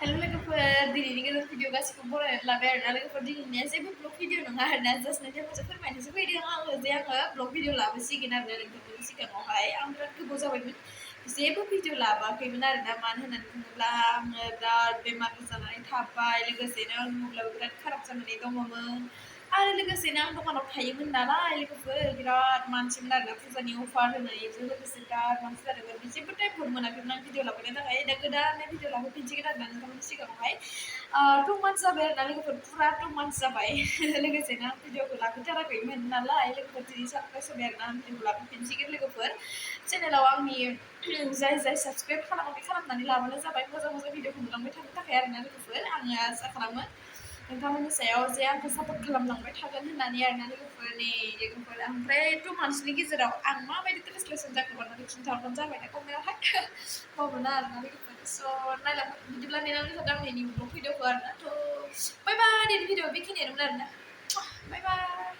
हेल' लोगोफोर दिनैनि गोदान भिडिअ गासिखौबो बरायनानै लाबाय आरोना लोगोफोर दिनैनिया जेबो ब्लग भिडिअ नङा आरोना जास्ट नोंथांमोनजों फोरमायनोसो फैदों आङो जे आङो ब्लग भिडिअ लाबोसिगोन आरोना नोंथांमोननि सिगाङावहाय आं बिराद गोबाव जाबायमोन जेबो भिडिअ लाबाखैमोन आरोना मानो होननानै बुङोब्ला आङो बिराद बेमार जानानै थाबाय लोगोसेनो आंनि मबाइलाबो बिराद खाराब जानानै दङमोन आरो लोगोसेनो आं दखानाव थायोमोन नालाय लोगोफोर बिराद मानसिमोन आरोना फुजानि अफार होनायजों लोगोसे बिराद मानसि जादोंमोन जेबो टाइमखौनो मोनाखैमोन आं भिडिअ लाबोनो थाखाय दा गोदानै भिडिअ लाबोफिनसिगोन आरोना नोंथांमोननि सिगाङावहाय 2 months जाबाय आरोना लोगोफोर पुरा 2 months जाबाय लोगोसेनो आं भिडिअखौ लाबोथाराखैमोन नालाय लोगोफोर दिनै सारप्राइज होबाय आरोना आं भिडिअखौ लाबोफिनसिगोन लोगोफोर चेनेलाव आंनि जाय साबसक्राइब खालामाखै खालामनानै लाबानो जाबाय मोजां मोजां भिडिअखौ नुलांबाय थानो थाखाय आरोना लोगोफोर आङो आसा खालामो नोंथांमोननि सायाव जे आंखौ सापर्ट खालामलांबाय थागोन होननानै आरोना लोगोफोरनि लोगोफोर ओमफ्राय 2 monthsनि गेजेराव आं माबायदि ट्रेन्सलेसन जाखो अन्नानै खिन्थाहरबानो जाबाय ना कमेन्टआवहाय बावमोना आरोना लोगोफोर स' नायलांबाय बिदिब्ला नेनानै थादों आंनि निउ ब्लग भिडिअखौ आरोना थ' बाय बाय दिनैनि भिडिअ बेखिनियानोमोन आरोना बाय बाय